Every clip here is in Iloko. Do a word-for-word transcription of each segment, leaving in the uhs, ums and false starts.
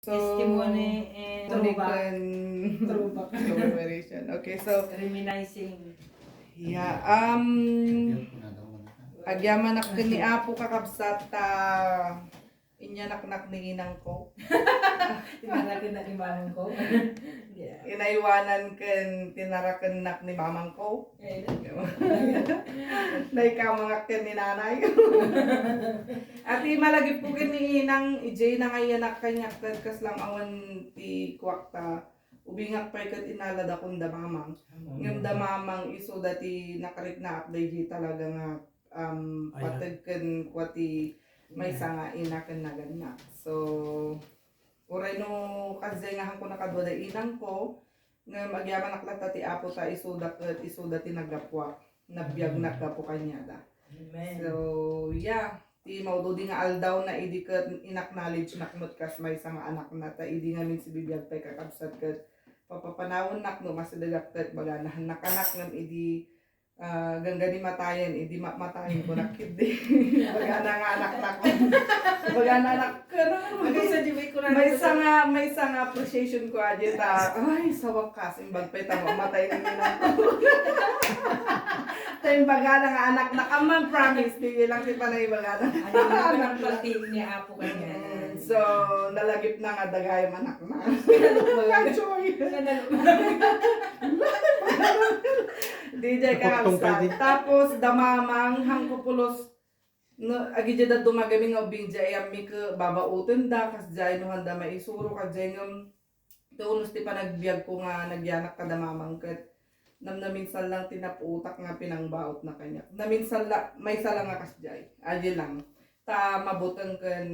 So, testimony and throwback. Throwback. Commemoration. Okay, so, reminiscing. Yeah, um, agyamanak ken ni Apo, kakabsat, ta inyanaknak ni inangko. Tinarakennak ni mamangko. Yeah. Inaywanan ken tinarakennak ni mamangko. Ay, naikamangak ken ni nanay. Ati malagip ko ken ni inang, idiay nangayanak kaniak ket kasla awan ti kuakta. Ubingak pay ket inala dakon da mamang. Ngem da mamang isu dati nakariknaak daydi talaga nga, um, pateg ken kua ti maysa nga ina ken nagannak. So, uray no kasdiay nga hanko nakadua da inangko, ngem agyamanak latta ti Apo ta isuda ket isuda ti naggapuak. Nabiagnak gapu kaniada. Amen. So, yeah, ti maududi nga aldawna idi ket in-acknowledge-nak met kas maysa nga anakna, ta idi ngamin sibibiag pay kakabsat ket papapanawennak no masidegak ket bagana han nakanak ngem idi, ah, ganggani matayen, idi ma-, matayen ko nakit di. Bagana nga anaknak. Bagana anak, Maysa nga, maysa nga appreciation ko, adi ta, ay, sa wakas, imbag pay ta mamatay ni inangko. Ta imbaga na nga anaknak, amang promise, di lang ti panay ibaga na. Ano, ano, ano, ni Apo kaniana. Mm, so, nalagip na nga dagay manaknak. Joy. Di jay kakabsat. Tapos, da mamang, hanko pulos, no, agidiay dadduma gamin nga ubing diay ammi ket babaoten da, kasdiay no handa maisuro, kasdiay ngem, ta unos ti panagbiag ko nga nagyanak kada mamang ket namnaminsan lang ti napuotak nga pinangbaotna kaniak. Naminsan la, maysa lang nga kasdiay. Adi lang. Ta mabuteng ken,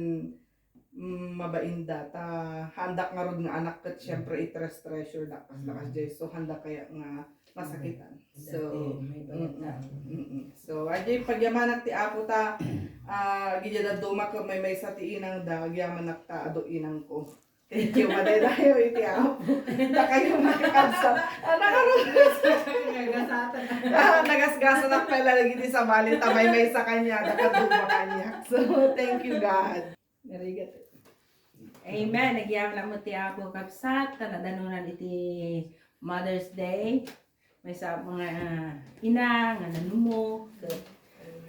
mm, mabainda. Ta handak ngarud nga anak ket siempre i-treasure dak kasla kasdiay. So handak kaya nga masakitan. So, mm-mm. So, adi pagyamanak ti Apo ta, ah, agidiay dadduma ket maymaysa ti inang da, agyamanak ta adu inangko. Thank you, madaydayaw iti Apo. Ta kayo makikabsat. Ah, nakaroon. Ah, nagasgasan ak pala lagi ti sabali, ta maymaysa kaniada, kaduma kaniak. So, thank you, God. Narigat. Amen. Nagyamanak met ti Apo, kabsat, ta nadanonan iti Mother's Day. Maysa nga, ah, ina nga nanumog.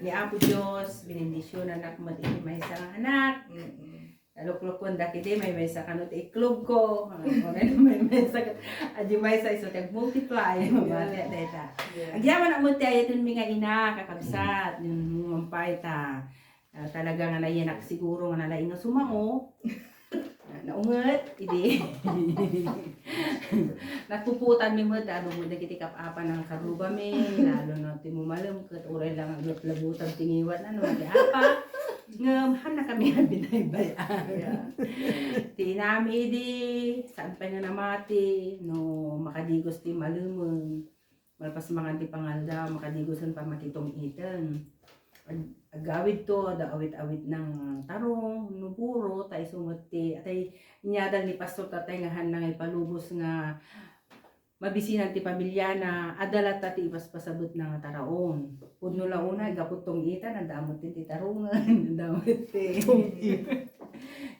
Ni Apo Dios, binendisionanak met iti maysa nga anak. Mm-mm. Naluklukon dakidi, maymaysa kano ti iklog ko. Ah, kunen maymaysa ket, adi maysa isu ti agmultiply. Mabati a dayta. Yeah. Agyamanak met ti ayatenmi nga ina, kakabsat. Yun, mampay ta. Ah, talaga nga nayanak siguro nga nalaing nga sumao. Ah, naunget, idi. Nagpuputanmi met, ano mo, dagiti kap-apan nga karrugami, lalo na ti mumalem, ket uray lang aglaglagutag ti ngiwat, ano, ti apa. Ngem, hannakami a binaybay-an. Yeah. Ti inami idi, saan pay nga namati, no, makadigos ti malemeng. Malpas mangan ti pangaldaw, makadigosen pa makitong-iten. Ag-, agawid to, da awit-awit nang tarong, no puro, ta isu met ti, atay, inyadal ni Pastor Tatay nga hannang ipalubos nga mabisinan ti pamilyana, adda latta ti ipaspasabetna nga taraon. Pudno la unay, gapu tong-iten, adda met ti tarongen, adda met ti.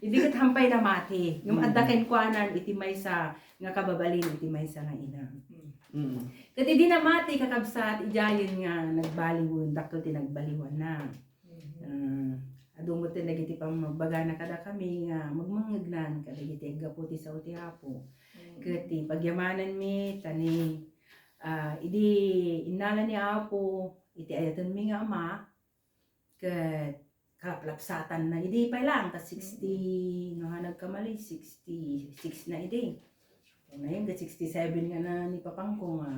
Idi ket hampay namati, ngem adda kenkuanan iti maysa nga kababalin iti maysa nga ina. Mm. Ket idi namati, kakabsat, idiayen nga nagbaliwen, dakkel ti nagbaliwanna. Mhm. Ah, adu met dagiti pammagbagana kadakami nga magmangngegnan kadagiti aggapu ti sao ti Apo. Mm. Ket ti pagyamananmi, ta ni, ah, idi innala ni Apo iti ayatenmi nga ama, ket kalaplapsatanna idi pay lang, ta sixty, mm, no, ha, nagkamali, sixty-six na idi. Ngayon, ket sixty-seven nga na ni papangko nga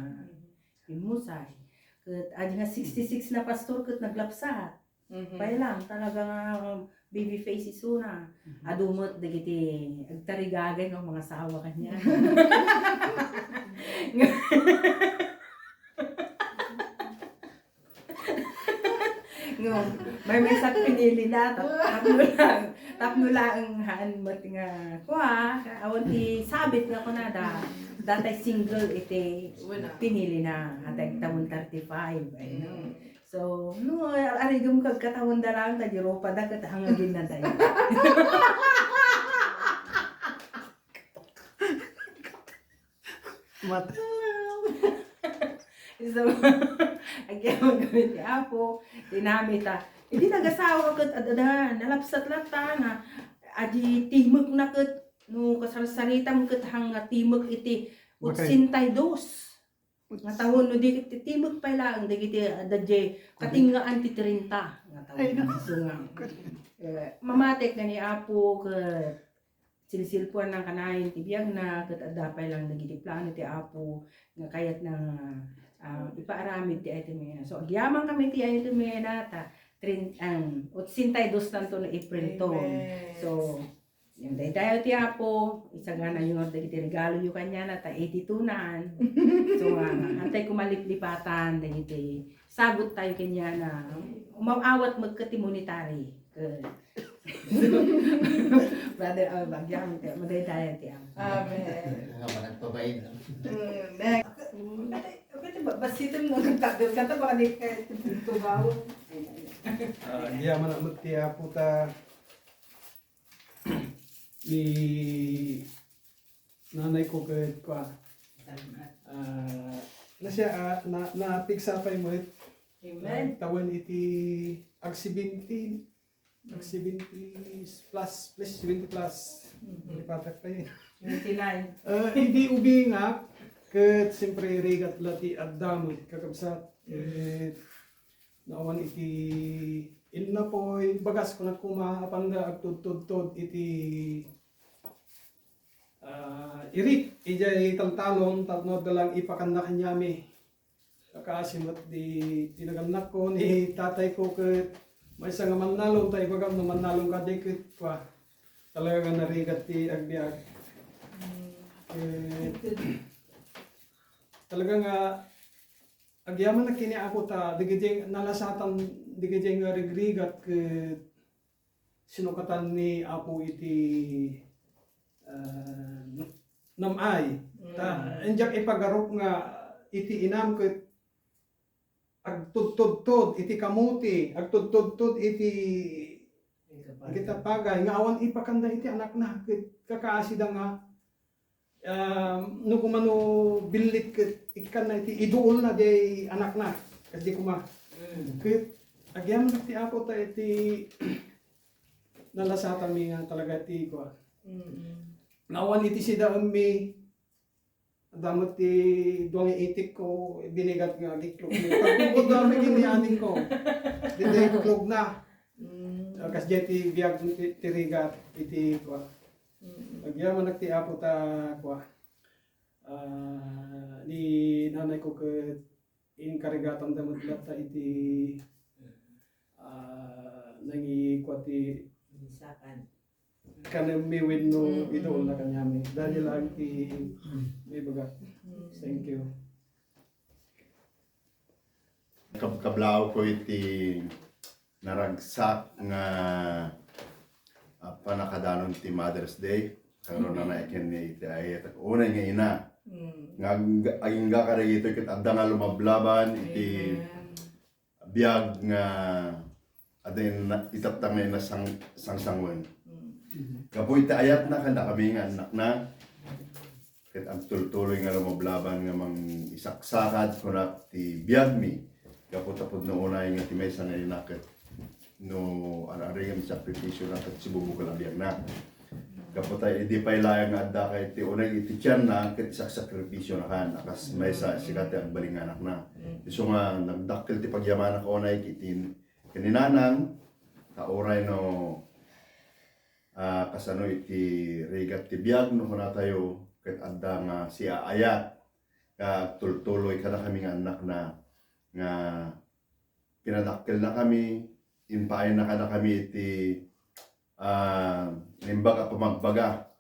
immusay. Ket adi nga sixty-six na, pastor, ket naglapsat. Mhm. Pay lang, talaga nga baby face isuna. Mhm. Adu met dagiti agtarigagay nga mangasawa kaniana. Ngem, maymaysa pinilina, tap-, tapno lang, tapno laeng haan met nga, kua, awan ti sabit nga kunada, datay single iti pinilina, atay tawen thirty-five, ay, no? Mm. So, no, arigem kagkatawen da lang, ta di ropa da, ket hangaginna tayo. Mat- So, agyaman kami ti Apo, ti nami ta. Idi nagasawa ket ad-, ada, nalapsat latta na. Adi timek na ket, no kasarsaritam ket hang nga timek iti Bakay. Otsenta y dos. Nga tawen no di ket timek pay laeng dagiti, ah, dadjay katingaan ti trenta nga tawen. Ay, no. So nga, eh, mamatek nga ni Apo ket silsilpuanna kanayon ti biagna, ket adda pay lang dagiti plano ti Apo nga kayatna, ah, ipaaramid ti item na. So, agyaman kami ti item na ta trin-, ang, otsenta y dos tanto no April to. Amen. So, yung daydayaw ti Apo, isaganayo nga dagiti regaloyo kaniana, ta eighty-two nan. So, ah, antay ko maliplipatan, dagiti sagot tayo kaniana. Umaawat magkati monetary. Good. Brother Al, bagyam, madaydayan ti Apo. Amen. Nga managpabain, no? Mm, next. Pwede, pwede ba, basitin mo ng tablet ka, ta baka di ka tubaw. Ah, di man ang ti Apo ta ni nanay ko ket kwa. Ah, na siya, ah, na, napigsa pay met. Amen. Ah, tawen iti ag seventy. Ag seventy plus, plus seventy plus. Mhm. Ipatak pay. Twenty-nine. Ah, idi ubingak, ket siyempre rigat la ti adda met, kakabsat. Mm. Ket naawan iti innapoy, bagas ko na kuma, apanda agtudtudtod iti, ah, irik, ijay taltalon, tapno dalang ipakanna kaniami. Kakaasi met di tinagannakko ni tatay ko ket maysa nga mannalon, ta ibagam no mannalon ka di ket kwa, talaga nga narigat ti agbiag. Mm. Ket talaga nga agyaman na kini Apo ta, dagiti nalasatan, dagiti nga rigrigat ket sinukatan ni Apo iti, ah, nam-ay. Ta, mm, diak ipagarup nga iti inam ket agtudtudtod iti kamuti, agtudtudtod iti, iti apagay nga awan ipakanda iti anakna ket kakaasida nga, ah, no kumano billit ket ikkanna iti iduolna diay anakna. Ket di kuma. Mm. Ket agyaman ti Apo ta iti nalasatanmi nga talaga ti kua. Mm. Naawan iti sidaenmi, adda met ti dua nga itik ko, binigat nga agiklok. Pagtungkod dami ken ni ading ko. Dita iklog na. Mm. Ah, kas diay ti biag ti, ti rigat iti kua. Mm. Agyamanak ti Apo ta kua. Ah, ni nanay ko ket inkarigatan da met latta iti, ah, nangikua ti Misakan. Kanemmi wenno, mm, iduolna kaniami. Dayta lang ti maibaga. Mm. Thank you. Kabkablaaw ko iti naragsak nga, ah, pannakadanon ti Mother's Day. Karon, mm, na ken ni iti ayat unay nga ina. Mm. Nga ag-, agingga kadagitoy ket adda nga lumablaban iti, amen, biag nga adda in-, itattang nga inasang-, sangsangoen. Mm. Gapu iti ayatna kadakami nga annakna, ket agtultuloy nga lumablaban nga mangisaksakad kunak ti biagmi. Gapu ta pudno unay nga ti maysa nga ina ket no ar-arigem ti sakripisio na ket sibubukel a biagna. Gapu ta idi pay laeng nga adda kay ti unay iti tianna ket isaksakripisio na kan, a kas maysa sika ti agbalin nga anakna. Isu nga nagdakkel ti pagyamanak unay iti ken ni nanang, ta uray no, ah, kasano iti rigat ti biag no kunatayo, ket adda nga siaayat nga agtultuloy kadakami nga annakna nga pinadakkelnakami, impaayna kadakami iti, ah, naimbag a pamagbaga.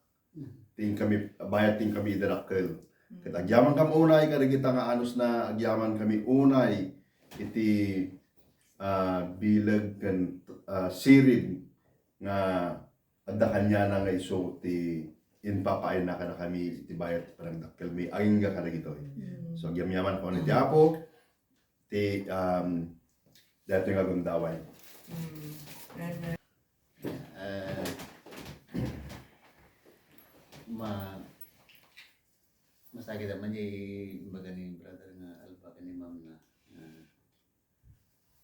Ti inkami, bayat ti inkami iti dakkel. Ket agyamankami unay kadagita nga anusna, agyamankami unay iti, ah, bileg ken, ah, sirib nga adda kaniana nga isu ti impapaayna kadakami iti bayat ti panagdakkelmi agingga kadagitoy. Mm. So, agyamyaman ko ni ti Apo, ti, um, daytoy nga gundaway. Mm. Amen. Eh, ma-, Masakit naman yung baga ni brother nga alba ken ni ma'am na, na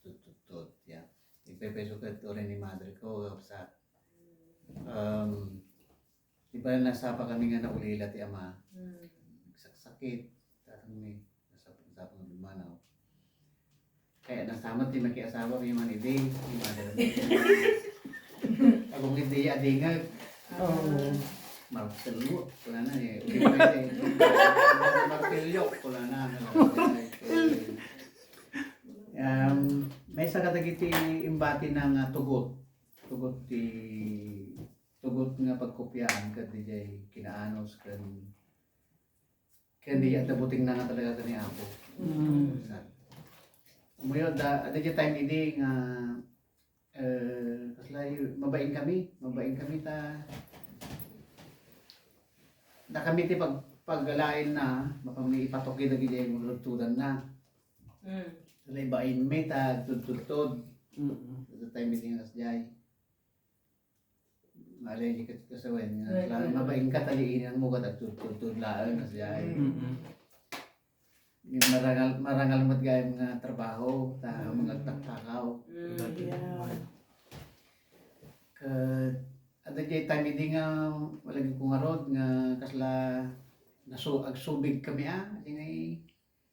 tututut, ya. Ipepeso ka tori ni mother ko, kapsat. Um, di ba nasapa kami nga naulila ti ama? Mm. Saksakit, tatang mi, nasapa, nasapa nga lumanaw. Kaya nasamat ti makiasawa, kaya man idi, ni mother mo. Agong idi, adingag. Oo. Martelyo, wala na eh. Uli pa eh. Martelyo, wala na. Um, maysa kadagiti imbati na nga tugot. Tugot ti, tugot nga pagkopiaan ket dijay kinaanos ken, ken di adda butingna nga talaga ken ni Apo. Mm. Sa, umuyo da, adda dijay time idi nga, eh, kasla, mabain kami, mabain kami ta, da kami ti pag-, paggalaenna, mapang ipatok dagiti mga rugtudanna. Mm. Kasla, ibain mi ta tudtudtod. Mm. Adda time idi nga kasjay. Malay di ket kasawen nga, right, la-, right, mabain ka, taliinan mo ket agtudtudtod laeng, kasjay. Mm. Yung marangal, marangal met gayam nga trabaho, ta, mm, mga agtaktakaw. Mm, yeah. Ket, adda jay time idi nga, malagip ko ngarud nga kasla nasu-, agsubig kami, ah, di nga i-,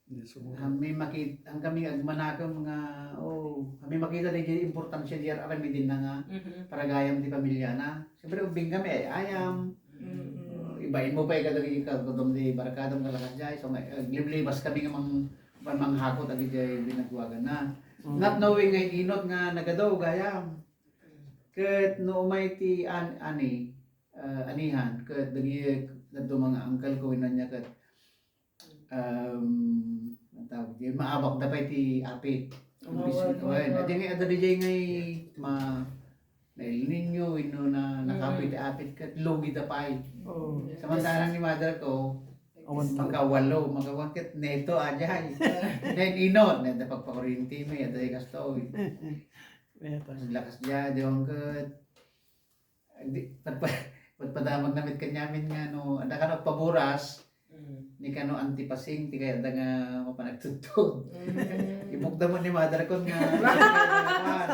Hindi sumuko. Kami makit-, ang kami agmanakem nga, oh, kami makita di importansya di aramidin na nga, mhm, para gayam ti pamilya na. Siyempre, ubbing kami ay ayam. Mm. Oh, ibain mo pa ikadagiti kagudom di barkadam kalakas jay. So, may, eh, liblibas kami nga mang-, man manghakot agi jay binagwagan na. Mm. Not knowing nga inot nga nagadaw gayam. Ket no umay ti an-, ani, eh, anihan, ket dagi, ket duma nga uncle ko, inanna niya ket um, ang tawag diyan, maabak da pay ti apit. Oh, wen, wen. Adi nga, adda dijay ngay ma-, na El Niño, wenno na, mm, nakapoy ti apit, ket lugi da pay. Oh. Samantalang ni mother ko, awan to. Makawalo, makawan ket neto, ajay. Then inot, na da pagpakuryente, may adda kastoy. Lakas dia, di ket Di, padpa-, padpadamag na met kaniamin nga no, adda kano agpaburas, mm, ni kano antipasing, ti kayatda nga mapan agtudtod. Mm. Ibukda met ni mother ko nga, ah,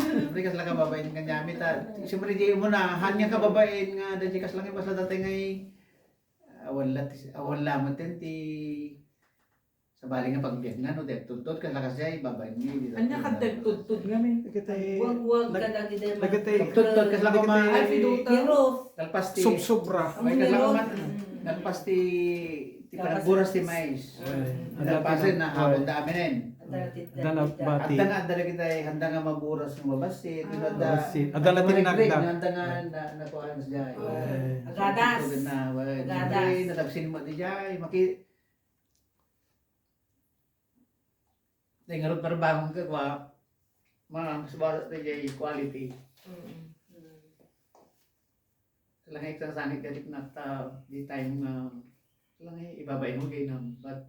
siyempre, kasla kababain kaniamin, ta, siyempre, di mo na, han nga kababain nga, da, di kasla nga, basta datay nga, awan la, awan la met ti Sabali nga pagbiag nga, no, dagtudtod, kasla kasjay, babaen ni, ania ka dagtudtod nga, men? Dagitay, wag, wag, dag-, kadagiti dagitay, dagtudtod, kasla dagitay, kuma-, ay, fiduta. Nalpas ti, subsobra. Ay, kasla kuma-, mm, nalpas ti, ti panagburas ti mais. Mm. Nalpasen na, ay, habon da aminen. Adda la bati. Adda nga, adda dagitay, handa nga maburas nga mabassit, ah, adda, mabassit. Adda la tinagda. Handa nga, na, nakuan, kasjay. Ay. Agadas. Agadas. Siyempre, nadagsin mo, di jay, maki-, Dahil nga ron, parang bangon ka, kwa, ma-, mas basa tayo yung quality. Mm. Mm. Lang ay sangit ka, di na ta-, di time nga, lang ay ibabain mo kayo na, but,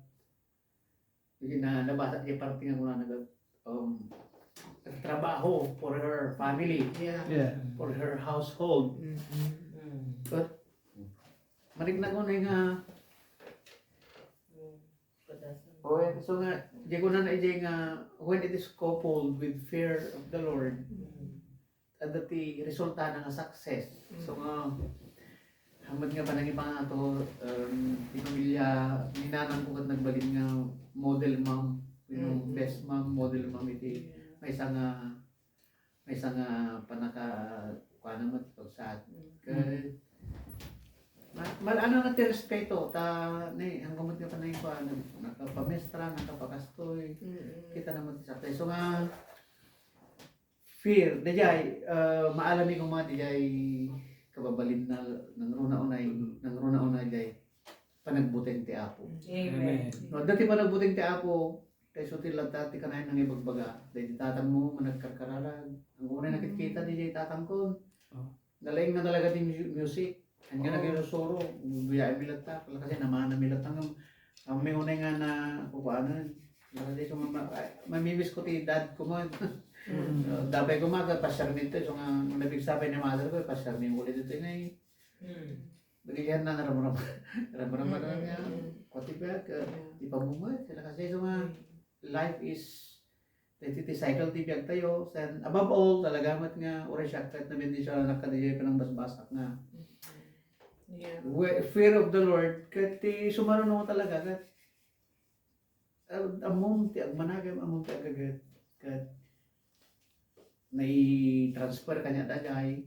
yun na, nabasa niya parte nga muna nag-, um, trabaho for her family, yeah, yeah, for her household. Mm-hmm. Mm. But, marig na ko na nga, mm. Okay, so nga, di ko na naijay nga, when it is coupled with fear of the Lord, mm, adda ti resulta na nga success. Mm. So nga, hamad nga panangibana to, um, ti pamilya, ni nanang ko ket nagbalin nga model mom, you know, mm, best mom, model mom iti, yeah, maysa nga maysa nga panaka-, kuana met ti pagsaad. Mm. Ket, ma-, mal-, ano na ti respeto, ta, ni, hanggang met nga panay kuan, nag-, nakapamestra, nakapakastoy. Mm. Kita na met ti sakto. So nga, fear, dayjay, eh, maalami koma dayjay kababalin na nangruna unay, nangruna unay jay panagbuteng ti Apo. Amen. Amen. No, adda ti panagbuteng ti Apo, Kayso ti latta ti kanayon nga ibagbaga, daydi tatangmo nga nagkarkararag. Ang una nakitkita, mm, di tatangkon. Oh. Nalaing nga talaga ti mu-, music. Anya, oh, nagisusuro, duyaen mi latta. Kala kasi namana mi latta nga, ang may unay nga na, kukuanan. Kala kasi so, ma-, ay, mamimiss ko ti dad ko mo. Mm. So, dapay ko maga, pasyar mi to. So nga, nung napigsapay ni mother ko, pasyar mi ulit ito, inay. Mm. Pagilian na naramram-, naramraman na nga, mm, pati ba, ka, yeah, ti pamumuhay, sila kasi, so nga, mm, life is, ti, ti, ti cycle ti biag tayo, and above all, talaga met nga, uray siak, ket nabendisyonanak kadi panangbasbasak nga, mm, yeah, we-, fear of the Lord, ket ti sumaruno talaga, ket, ah, ammom ti agmanagem, ammom ti agaget, ket nai-transfer kaniak daydiay,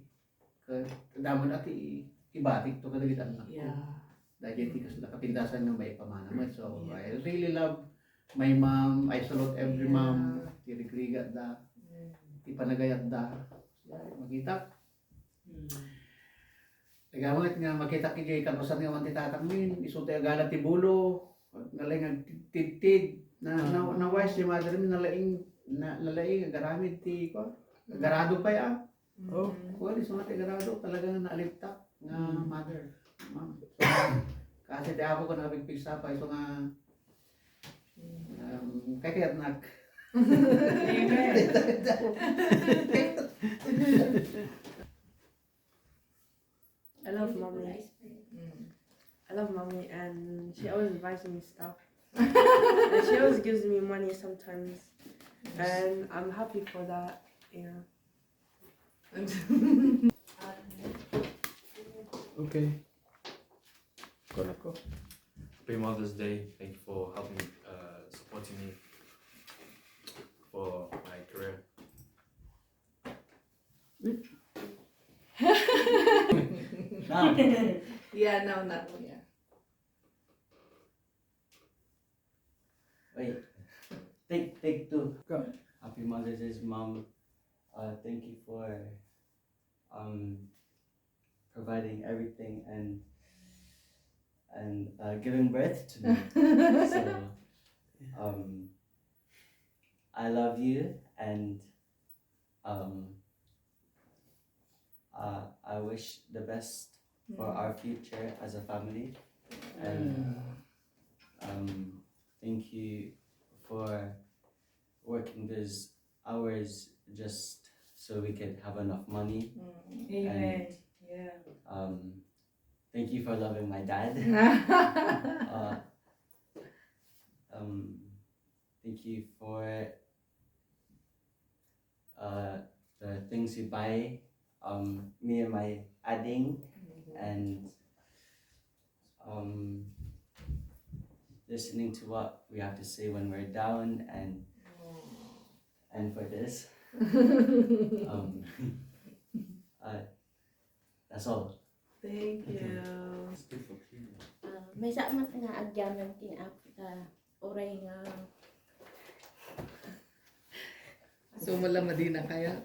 ket damon a ti ibatikto kadagiti annakko. Yeah. Daydiay ti kasla kapintasan nga maipamana met. So, yeah, I really love my mom. I salute every, yeah, mom. Ti rigrigatda, mm, ti panagayatda. Makita. Mm. Nagamet nga makitak idiay kalpasan nga awan ti tatakmin, isu ti agala ti bulo, nalaing agtidtid, na, na, ah, na-wise ti mother mi, nalaing, na, nalaing agaramid ti, kua, garado pay, ah. Oh. Mm. Kua, isu nga ti garado, talaga nga naalibtak nga, mm, mother, ma'am. So, kasi ti apo ko nakapigpigsa pay, isu nga, um, kakayanak. Amen. I love mommy. Mm. I love mommy, and she always buys me stuff. And she always gives me money sometimes, and I'm happy for that. Yeah. Okay. Go, go. Happy Mother's Day. Thank you for helping, uh, supporting me for my career. Yeah, no, not, yeah. Wait. Take, take two. Go. Happy Mother's Day, Mom. Uh, thank you for, um, providing everything and, and, uh, giving birth to me. So, um, I love you, and, um, uh, I wish the best for, mm, our future as a family. And, mm, um, thank you for working those hours just so we could have enough money. Mm. Amen. And, yeah, um, thank you for loving my dad. Uh, um, thank you for, uh, the things you buy, um, me and my ading, mm-hmm, and, um, listening to what we have to say when we're down, and, oh, and for this. Um, uh, that's all. Thank you. It's good for cleaning. Ah, maysa met nga agyaman ti Apo ta uray nga. So, mala, madina kaya.